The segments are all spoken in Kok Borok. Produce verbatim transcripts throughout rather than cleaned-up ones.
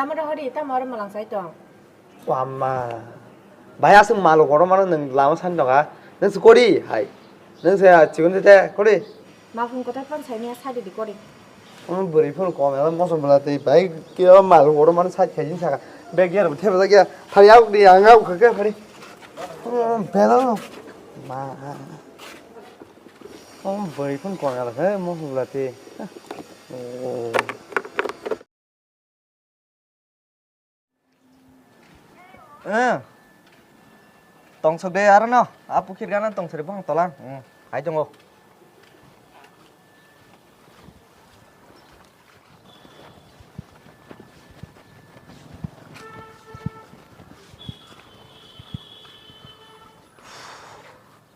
Amo rohori, tamo aro malang sai tong. Wama. Bai aswk malo kotor mano nwng lama sani tongkha. Nwng se kori hai. Nwng se chikon tete kori. Ma phung kotor pan sai miya sadi di kori. Omo bwrwi phuru kom ela moso bwla tei bai khe o malo kotor mano side khaijin saka. Bag ya rw thepajak ya. Phari ya di ang ya ukha khe phari. Bela no. Ma. Omo bwrwi phuru kom ela khe moso bwla tei. Eh. Tongsok de aro no. A pukhir gana tongsori bong tolang. Hmm. Hai tongo.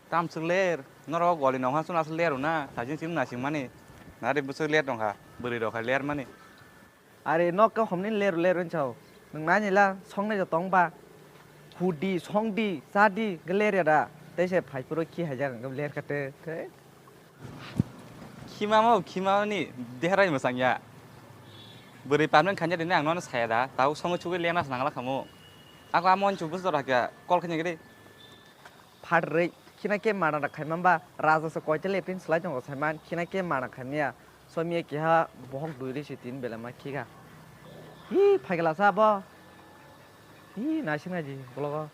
Tamswk ler, norok goli nongha chwng aswk ler rwna, sajwng chini nasingmani. Nari bwswk ler tongkha, bwrwi rok hai ler mani. Are nok khe homni ler ler wng chao. Nwng nai nila songnai ja tong ba. Hudi, songdi, chadi, hwnkhe ler ya da. Tei se phai phuru khi hai jak hwnkhe ler kha te. Thei. Khima mo, khima ni deherai mwchang ya. Bwrwi permanent khanya dini ang nono saya da. Tau songo chugwi lena se nangla khamu. Ako amo nchu bus dor hakya, call khanya gidi. Phatrwi, khina khe mana rok khaimamba, raja se koita lepin slai tongo saiman, khina khe mana khaimya, somya keha bohok dui ri si tin belema khikha. Hi, phaikla sa bo. Hi, naising naji, bologo.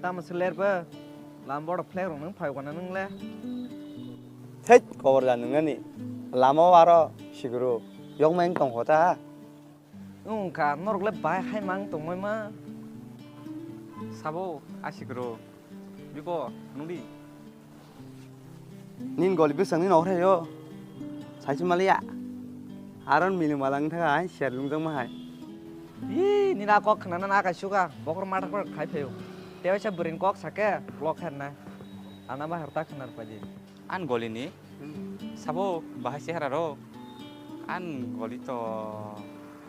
Tamo se ler bo, lam bodo flag rok nung phai gana nung le. Thek, kobor da nung nani. Lama o aro siguru, yok main tong kho ta. Wngkha, norok le bai hai mang tongmai ma. Sabo, a sikro. Biko, nungdi. Nin goli bwsang ni nokre yo. Saisi maliya. Aron mili malang thaga hai, ser lungjak ma hai. Ih, nini a kok khna na kai suka. Bokor mata kor khai phayo. Tewaisa bwrwini kok sake, blok khair na. Ana ba harta khnar paji. An goli ni? Hmm. Sabo bahai chehara ro. An goli to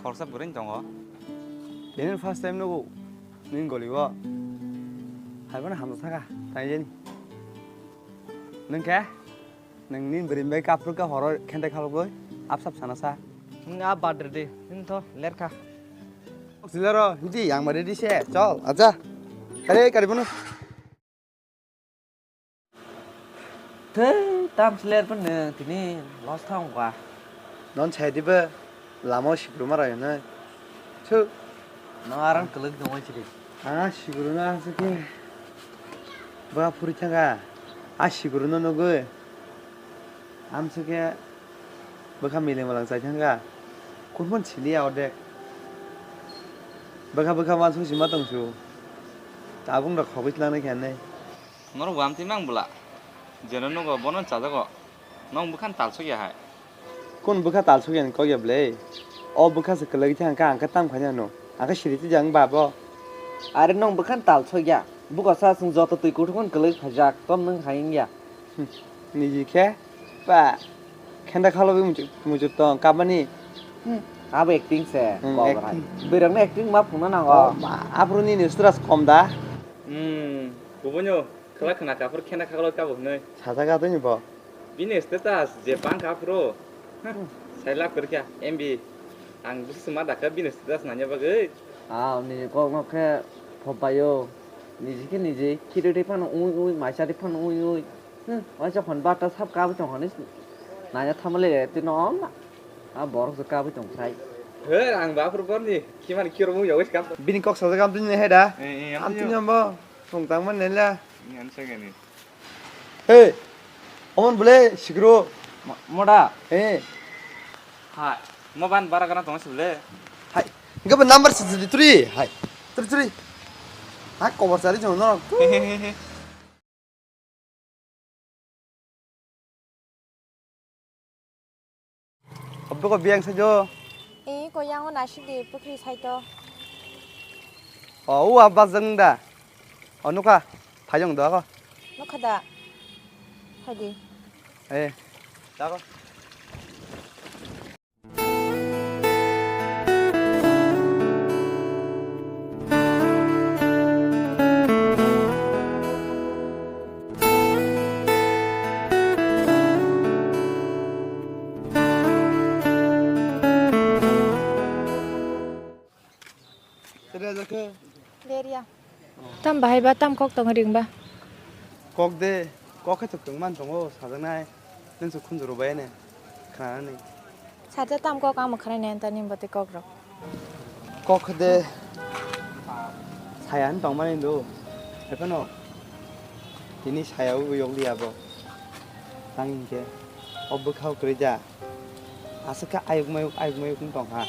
khoroksa bwrwi tongo. Bini first time nugo nini goli o. Hai bono hamjak saka, tai jani. Nwng khe? Nwng nini bwrwi bai kaphru khe horo khentai khalogwi apsap sana sa. Nwng a bad rwdi, nwng tho lerkha. Silaro, hiji yang mari di se, chol, acha. Kare kari bono. Thei, tam sler pun nung tini los thang kwa. Non chai diba, lama o sikru mara yone. Chu. No aran kelek dong chiri. Ah, sikru na se ke. Ba puri thanga. Ah, sikru no nugui. Am se ke. Bwkha mili malang chai thangkha. Kunphun siliya ordek. Bwkha bwkha wansuk sima tongsu. Tabung rok khogwi tlangnai khe nai. Norok wam twi mang bwla. Jeno nogo bono chajago. Nong bwkhan talsuk ya hai. Kun bwkha talsuk yani kok ya ble? O bwkha se kwlai thangkha ang khe tam khaina no. Ang khe siri twi jang babo. Are nong bwkhan talsuk ya. Bwkha sa sung joto twi kuthukun kwlai khaijak. Tom nung hai wng ya. Hmm. Niji khe ba khenda khalo bi muchuk muchuk tong kabani. Hmm. Abo acting se. Hmm, kok rai. Acting. Birang acting ma phungna nango. Oh, ma, aphuru nini stress kom da. Hmm. Kubunyo khwla khna kaphur khenda khalo kabo hwnwi. Sajak atwini bo. Bini status je bangkha aphuru. Sai lak kwrwkha M B. Ang bisi ma dakha bini status nanya bagwi. Ah, nini kok no khe phopaio. Niji khe niji khirwi phano ui ui, maisa ri phano ui ui. Hmm, waisa phone bata sab kabui tong hwnwi nanya thamale twi no na. Ah, borok se kabui tong sai. He, ang ba aphuru borni khimani khiro mung yogis kam. Bini kok sajak am tini he da. Eh, eh, am tini ambo. Song tangman nela. Ni an sagani. Hey, omon bole sikro. Mo-, moda. Hey. Hai, mo ban bara gana tong sibole. Hai, enggak ber number sejadi turi. Hai, turi turi. Hai, kobar sari jong no. Obdoko biyang sajo. Eh, ko yang o nasi di putri saito. O, u abas jeng da. O, nukha, phai jong da ko. Nukha da. Phai di. Eh, da ko. Tam bahai ba, tam kok tong ring ba? Kok de, kok khe to kwbangma tongo sajaknai. Nwng se khunju rwbai ne khnanani. Sate tam kok ang mwkhwnai ne tani bwtwi kok rok. Kok de saya hin tongmani do. Ekheno tini saya o yok liya bo. Tang hinkhe o bwkha o kwrwi ja. Aswk khe ayuk mayuk, ayuk mayuk wng tong kha.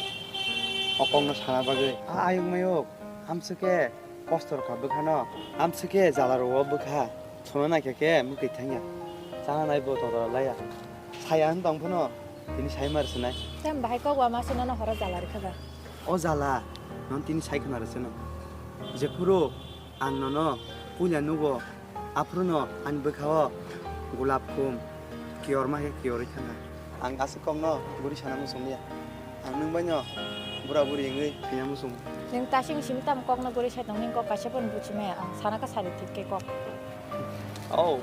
O kokno sana bagwi. A ayuk mayuk, amswk khe kosto rwkha bwkhano, amswk khe jala rwo bwkha. Sona naikha khe mwkhwi thangya. Chana nai bo todora laiya. Saya wng tong phano, tini sai mar swnai. Tam bahai kok wama se nono horo jala rwkha ba. O jala, non tini sai khna rwsano. Jephuru ang nono puila nugo, aphuru no ani bwkha o gulab khum kiyor ma khe kiyorwi thangkha. Ang aswk kokno guri sana muchung liya. Ang nwng bai no bura buri wngwi thwina muchung. Nwng tasing simi tam kokno guri sai tong, nwng kok kaisa phano buchi maya ang, sana kha sari thik khe kok. Oh,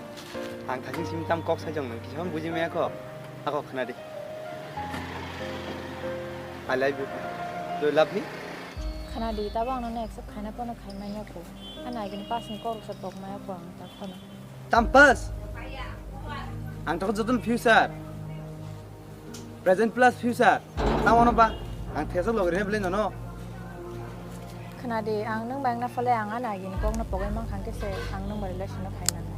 ang thaksin simi tam kok sajwk nung kisa buji maya kho. Ako khna di. I love you. Do you love me? Khna di, tabo ang nono accept khaina pono khai manya kho. Ani agini past ni kok rok sa tok maya kho ang ta khono. Tam pass. Ang to joton future. Present plus future. Tamo no ba? Ang thesa logri ne bele nono. Khna di, ang nwng bai wngna phale ang ani agini kokno pogwi mankha khe se ang nwng bai relation no phai nangnai.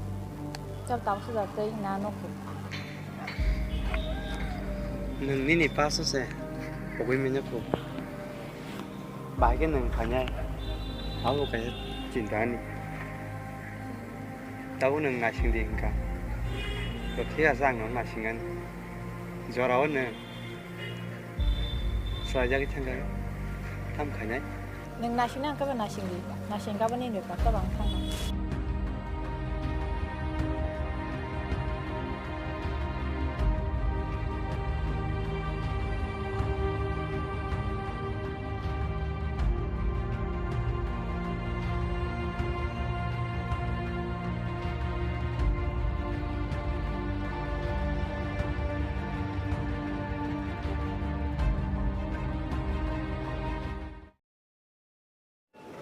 Chal tang sujak tei na nokho. Nwng nini paso se pogwi manya kho. Bahai khe nwng phainai. Abo kaisa chinta ani. Tabuk nwng naising di hwnkha. To thik ase ang no naising ani. Jorao nwng. Swlaijagwi thangkha, tamo khainai? Nwng naisingna hwnkhe bo naisingdi, naisingkha bo nini bwkha tobang thangkha.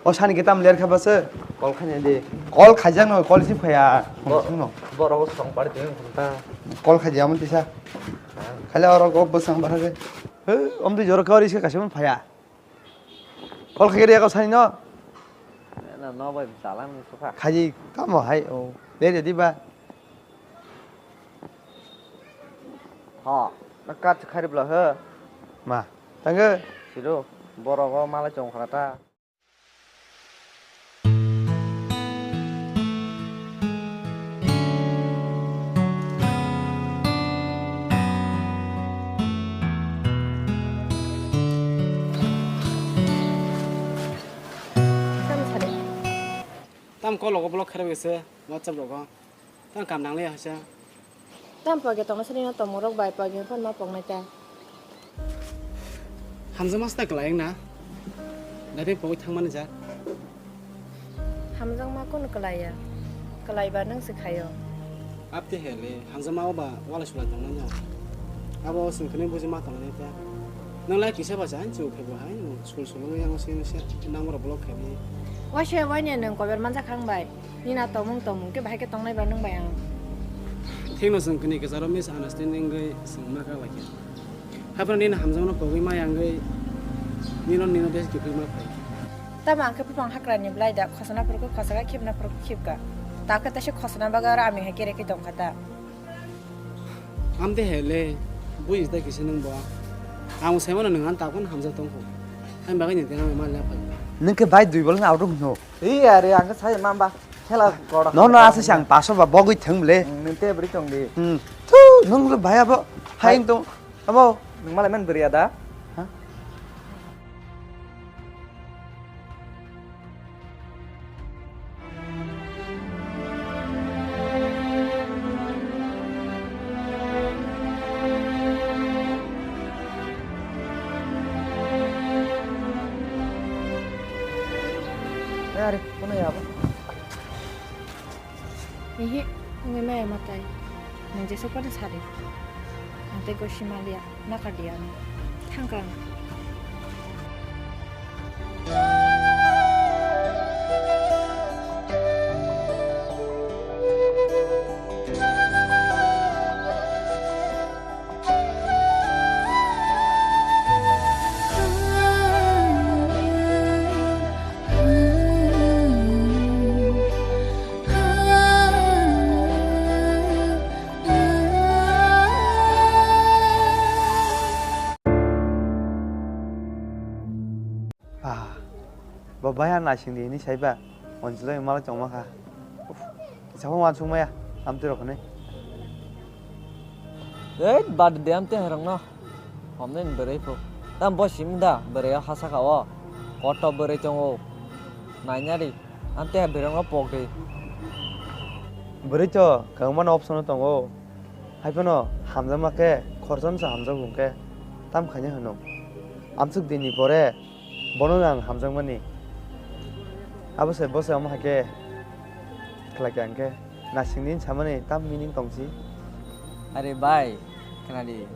O sani kitam ler kha bwswk? Call khaina di. Call khaijak no, call receive khaya. Bo-, no. Borok song pari tong kha ta. Call khaijak amon tisa. Ha. Khale oro go bwsang bara ge. He, om di jor ka ori se kaisa phaya. Call khai riya ko sani no. Na, no bai, jalan ni sukha. Khaji tamo hai o. Le jadi ba. Ha, na kat khari bla he. Ma, tangge. Siru, borok o malai chong khana ta. Tam sari. Tam kologo block khere gese WhatsApp rogo. Tam kam nang le hasa. Tam page tongna sari no tomorok bai page phone ma poknai ta. Hamjakma sita kwlai wngna? Dati pogwi thangmani jak. Hamjakma kunu kwlaiya? Kwlaiba nwng se khaio. Abte hele, hamjakma oba walai sulai tongnai no. Abo chwng kwnwi buji ma tongnai ta. Nwng lai kisa ba chan chu khe bo hai, sul sul wngwi yang se se number block khe ni. Waisa waine nwng kober manjak khang bai. Nina tomung tomung khe bahai khe tongnai ba nwng bai ang. Thikno chwng kwnwi kwcharo misunderstanding wngwi chwng ma kha bai khe. Haphano nini hamjakmano pogwi ma yangwi nino nino bes kiphilma phai. Tamo ang khe buphang hakrani bwlai da, khosona phuru khe khosa kha, khibna phuru khe khibka. Ta khe taisa khosona bagwi aro ami hai kere khe tongkha ta. Amte hele, buji ta kisa nwng bo. Ang saimano nwng ang tabukno hamjak tongkho. Ani bagwi nwng tei ma le phai. Nwng khe bai dui bolong auto hwno. Ei are ang khe sai mamba. Khela koda. No no asa sang paso ba bogwi thang le. Nwng te bri tong di. Hmm. Thu nwng le bai abo. Hai. Haing tong. Amo. Nwng malai man bri ada. Ha? Are, kono ya ba? Ihi, wngwi maya mwtai. Nwng jesuk phano sari. Ang tei goi sima liya, nakar di ano. Thangka ang. Bai ha naising di hinwi saiba, onjiloi malai tongma kha. Uf, kisa pho uansuk maya, amtwi rok hinwi. Ei, bad de amtwi hai rokno. Homnai ni bwrwi pho. Tam bo simi da, bwrwi o ha saka o. Koto bwrwi tongo. Nainari, amtwi hai bwrwi rokno pok di. Bwrwi to, kwbangma no option no tongo. Hai phano hamjakma khe, khoroksa no se hamjago hwnkhe, tam khaina hwno. Amsuk dini pore, Bono ang hamjakmani. Abo se bo se omo hai khe khlai kha hwnkhe nasingni samani tam meaning tongsi. Are bai, khnadi.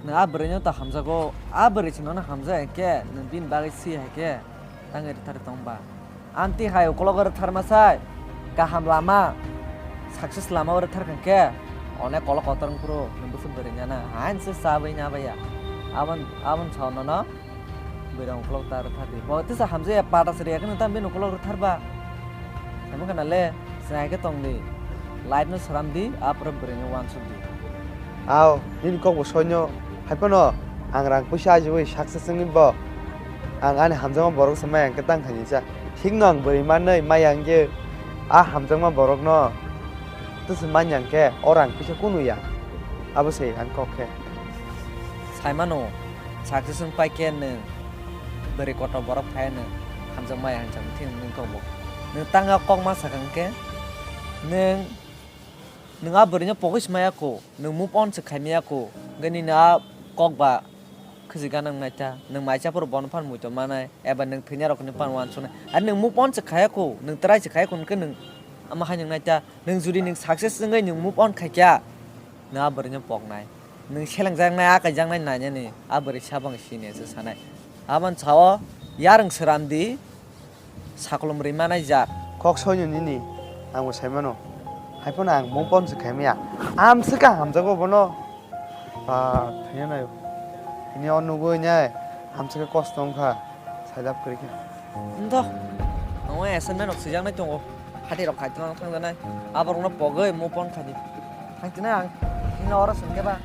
Nwng a bwrwino ta hamjago, a bwrwi se nono hamjak hai khe, nwng bini bagwi si hai khe, tangwi rwthar tong ba. Amtwi hai ukolok rwthar masai, kaham lama, success lama o rwthar kha khe, onek kolok kotor wng phuru, nwng bwswk bwrwi nana, hain se chabwi nabaiya. Abon, abon sao nono. Bwrwi rok ukolok ta rwthar di. Bo tisa hamjaya pata se riya khe nang tam bini ukolok rwthar ba. Tamo kana le, chwrai khe tong di. Life no sram di, apro bwrwi no uansuk di. Ao, nini kok bo soino. Hai phano ang rang puisa ajiwi success wngwi bo. Ang ani hamjakma borok se maya hwnkhe tang khaini cha. Thik no ang bwrwi manwi maya hwnkhe a hamjakma borok no tisa manya hwnkhe o rang puisa kunu ya. Abo se ang kok khe. Saimano. Success wng pai khe nwng bwrwi kotor borok phai nwng hamjakmaya hinwi nwng kok bo. Nwng tanga kok ma sakha hwnkhe nwng, nwng a bwrwino pogwi swmaya kho, nwng move on se khaimaya kho, hwnkhe nini a kok ba khwjwk gana wng naita, nwng maisa phuru bono phano muitu manai, eba nwng thwinairokni phano uansuknai. Ari nwng move on se khaya kho, nwng try se khaya kho, hwnkhe nwng ama hai nwng naita, nwng judi nwng success wngwi nwng move on khaikha, nwng a bwrwino poknai. Nwng selengjaknai, akaijaknai nainani, a bwrwi sabang sini se sanai. Aboni sao yarwng sram di, sakolom rwi manai jak. Kok soino nini, ang bo sai mano. Hai phano ang move on se khaimaya. Amswk ang hamjago bono. Ba, thwina naio. Hini o nugwi nai, amswk khe kosto wngkha. Sailap kwrwi khe. Wngtho. Ang o assignment rok swijaknai tongo. Hati rok khai tongna thangjanai. Aborokno pogwi move on khaidi. Thangtinai ang. Hino oro swngkhe ba.